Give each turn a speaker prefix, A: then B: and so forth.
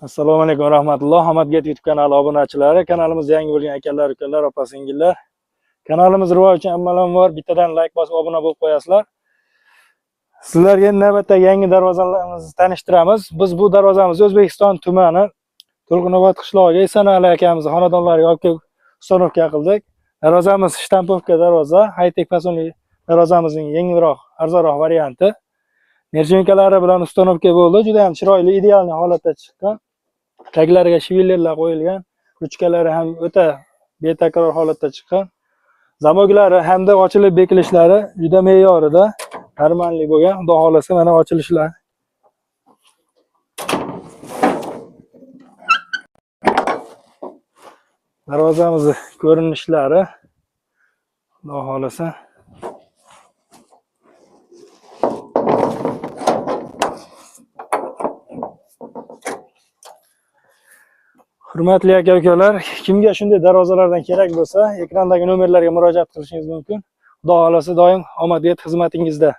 A: Assalomu alaykum va rahmatulloh. Omadget YouTube kanali obunachilari, kanalimizda yangi bo'lgan akalar, ukalar, opa singillar. Kanalimiz rivoji uchun avvalambor bittadan like bosib obuna bo'lib qo'yasizlar. Sizlarga navbatdagi yangi darvozalarimizni tanishtiramiz. Biz bu darvozamizni O'zbekiston tumani To'lqinobod qishlog'iga Esanali akamizni xonadonlariga olib kelib установка qildik. Darvozamiz штамповка darvoza, high-tech fasonli darvozamizning yengilroq, arzonroq varianti. Нержавейка lari bilan установка bo'ldi. Juda ham chiroyli, ideal holatda chiqqan. Taglariga швеллер lar qo'yilgan, ruchkalari ham o'ta betakror holatda chiqqan. Замок lari hamda ochilib bekilishlari juda me'yorida, нормальный bo'lgan. Xudo xohlasa mana ochilishlar. Darvozamizni ko'rinishlari Xudo xohlasa. Hurmatli aka ukalar, kimga shunday darvozalardan kerak bo'lsa, ekrandagi nomerlarga murojaat qilishingiz mumkin. Xudo xohlasa doim omadiyat xizmatingizda.